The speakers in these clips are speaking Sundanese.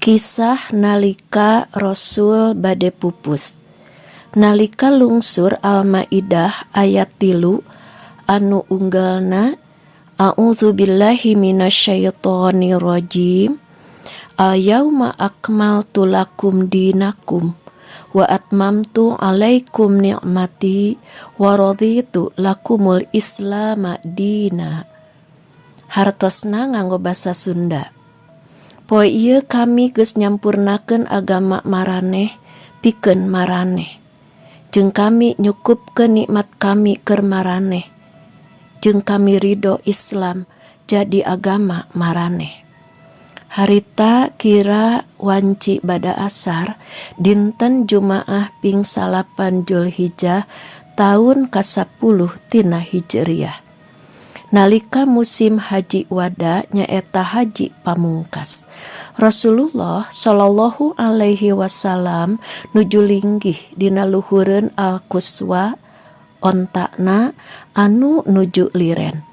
Kisah nalika Rasul bade pupus. Nalika lungsur Al-Maidah ayat 3 anu unggelna A'udzubillahi minasyaitonirrajim. Al-yauma akmaltu lakum dinakum wa atmamtu alaikum ni'mati wa raditu lakumul islama dina. Hartosna nganggo basa Sunda. Poe ieu kami geus nyampurnakeun agama maraneh pikeun maraneh. Jeung kami nyukupkeun nikmat kami keur maraneh. Jeung kami ridho Islam jadi agama maraneh. Harita kira wanci bada asar dinten Jumaah ping 9 Julhijjah taun ka-10 tina Hijriah. Nalika musim haji wada, nyaeta haji pamungkas, Rasulullah Shallallahu Alaihi Wasallam nuju linggih dina luhureun Al-Quswa, ontakna anu nuju liren,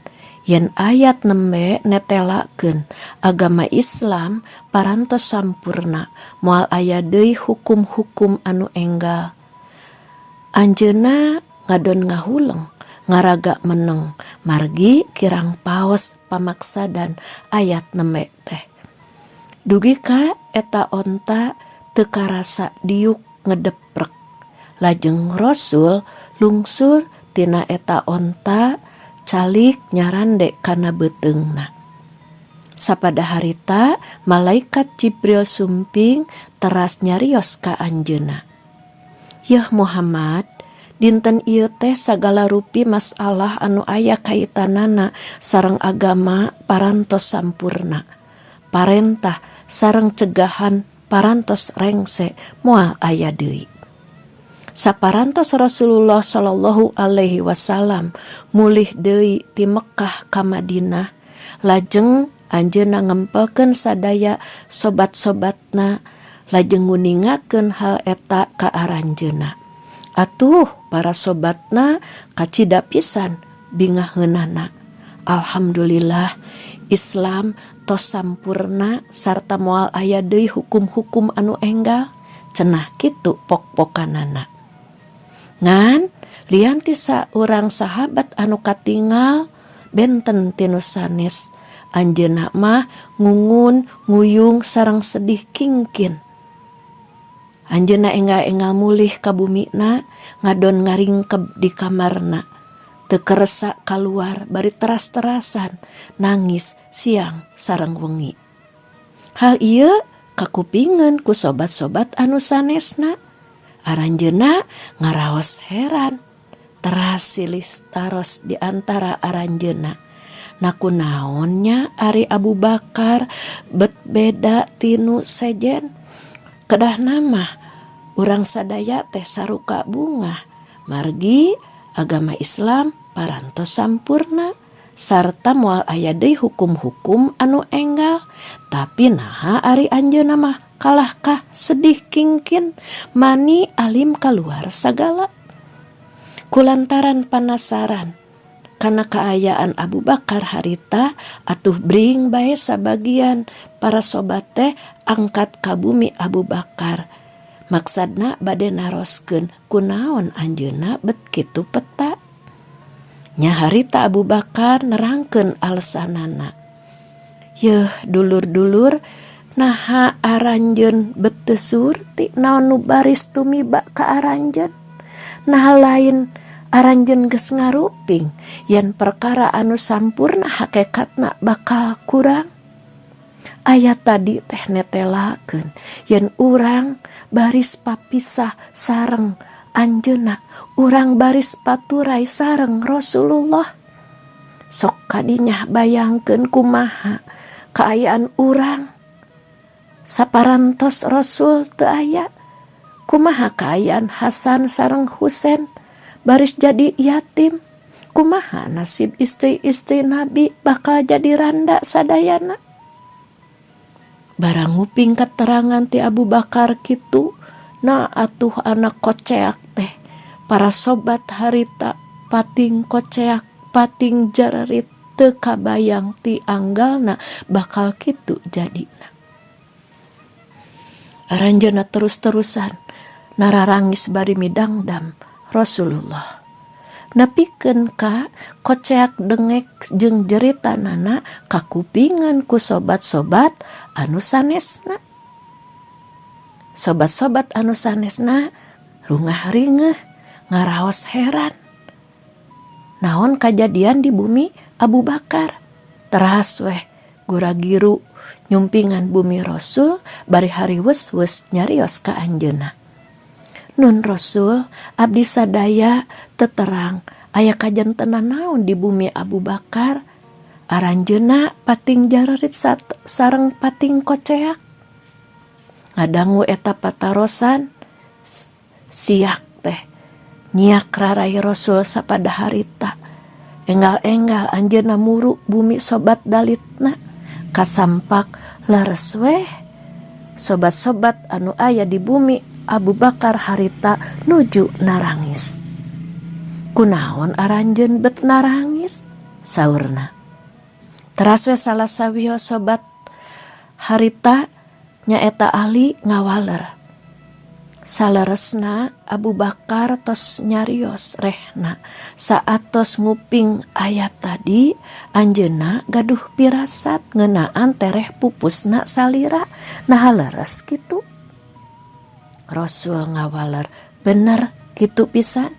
yen ayat nembe netelakeun agama Islam parantos sampurna, moal aya deui hukum-hukum anu enggal. Anjeunna ngadon ngahuleng, ngaraga meneng, margi kirang paos pamaksadan ayat nembe teh, dugi ka eta onta teu karasa diuk ngedeprek. Lajeng Rasul lungsur tina eta onta, calik nyarande kana beuteungna. Sapada harita malaikat Jibril sumping teras nyarios ka anjeunna, "Yeuh Muhammad, dinten ieu teh sagala rupi masalah anu aya kaitanana sareng agama parantos sampurna. Parentah sareng cegahan parantos rengse, moal aya deui." Saparantos Rasulullah Shallallahu Alaihi Wasallam mulih deui ti Mekkah ka Madinah, lajeng anjeunna ngempelkeun sadaya sobat-sobatna, lajeng nguningakeun hal eta ka aranjeunna. Atuh para sobatna kacida pisan bingaheunana. Alhamdulillah, Islam tos sampurna sarta moal aya deui hukum-hukum anu enggal, cenah kitu pok-pokanana. Ngan lian ti saurang sahabat anu katingal benten ti nu sanes. Anjeunna mah ngungun nguyung sareng sedih kingkin. Anjeunna enggal-enggal mulih ka bumina, ngadon ngaringkeb di kamarna, teu keresa kaluar, bari teras-terasan nangis siang sareng wengi. Hal ieu kakupingeun ku sobat-sobat anu sanesna. Aranjeunna ngaraos heran, teras silih taros di antara aranjeunna, "Nah, kunaon nya ari Abu Bakar bet beda ti nu sejen? Kedahna mah urang sadaya teh saruka bungah margi agama Islam parantos sampurna sarta moal aya deui hukum-hukum anu enggal, tapi naha ari anjeunna mah kalahkah sedih kingkin, mani alim kaluar sagala?" Kulantaran panasaran kana kaayaan Abu Bakar harita, atuh bring bae sabagian para sobat teh angkat ka bumi Abu Bakar, maksadna bade naroskeun kunaon anjeunna bet kitu peta nya. Harita Abu Bakar nerangkeun alesanana, "Yeuh dulur-dulur, naha aranjeun bet teu surti naon nu baris tumiba ka aranjeun? Nah, lain aranjeun geus ngaruping yen perkara anu sampurna hakekatna bakal kurang? Ayat tadi teh netelakeun yen urang baris papisah sareng anjeunna, urang baris paturay sareng Rasulullah. Sok kadinya bayangkeun kumaha kaayaan urang saparantos Rasul teu aya. Kumaha kaayaan Hasan sareng Husen baris jadi yatim? Kumaha nasib istri-istri Nabi, bakal jadi randa sadayana?" Barang nguping keterangan ti Abu Bakar kitu, nah atuh anak koceak teh para sobat harita, pating koceak, pating jararit, teu kabayang ti anggalna bakal kitu jadina. Aranjeunna terus-terusan nararangis bari midangdam Rasulullah. Nepikeun ka koceak dengek jeung jeritanana kakupingan ku sobat-sobat anu sanesna. Sobat-sobat anu sanesna rungah ringeuh ngaraos heran. Naon kajadian di bumi Abu Bakar? Teras weh gura-giru nyumpingan bumi Rasul bari hariweus-weus nyarios ka anjeunna. "Nun Rasul, abdi sadaya teu terang aya kajantenan naon di bumi Abu Bakar. Aranjeunna pating jararit sareng pating koceak." Ngadangu eta patarosan, siak teh nyiak rarai Rasul sapada harita. Enggal-enggal anjeunna muru bumi sobat dalitna. Kasampak leres weh sobat-sobat anu aya di bumi Abu Bakar harita nuju narangis. "Kunaon aranjeun bet narangis?" saurna. Teras we salah sawios sobat harita, nyaeta Ali, ngawaler. "Saleresna Abu Bakar tos nyarios rehna saatos nguping ayat tadi, anjeunna gaduh pirasat ngeunaan tereh pupusna salira. Naha leres kitu?" Rasul ngawaler, "Bener kitu pisan.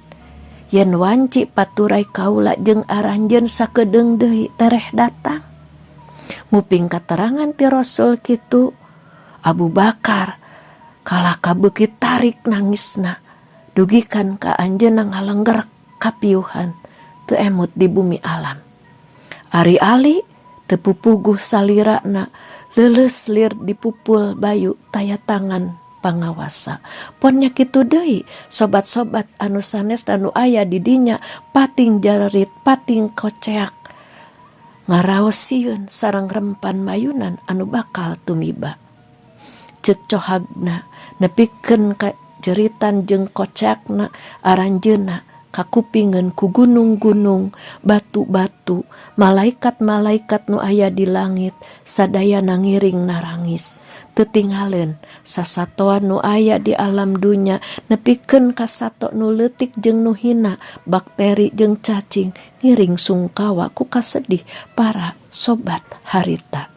Yen wanci paturai kaula jeung aranjeun sakedeung deui tereh datang." Nguping katerangan ti Rasul kitu, Abu Bakar kalahka beuki tarik nangisna dugikan ka anjeunna ngalengger kapiuhan teu emut di bumi alam. Ari Ali teu pupuguh salirana, leuleus lir dipupul bayu taya tangan pangawasa. Pon nya kitu deui sobat-sobat anu sanes anu aya di dinya pating jararit pating koceak ngaraos sieun sareng rempan mayunan anu bakal tumiba. Ceuk cohagna, nepikeun ka jeritan jeung koceakna aranjeunna kakupingeun ku gunung-gunung, batu-batu, malaikat-malaikat nu aya di langit sadayana ngiring narangis. Teu tinggaleun sasatoan nu aya di alam dunya nepikeun ka sato nu leutik jeung nu hina, bakteri jeung cacing ngiring sungkawa ku kasedih para sobat harita.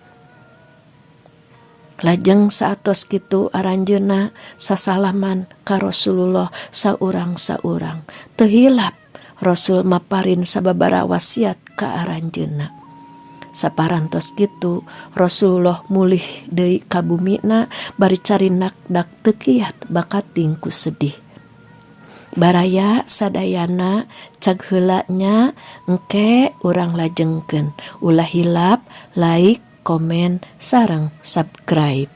Lajeng saatos kitu aranjeunna sasalaman ka Rasulullah saurang-saurang. Teu hilap Rasul maparin sababaraha wasiat ka aranjeunna. Saparantos kitu Rasulullah mulih deui ka bumina bari carinakdak teu kiat bakating ku sedih. Baraya sadayana, cag heula nya, engke urang lajengkeun. Ulah hilap like, komen sareng subscribe.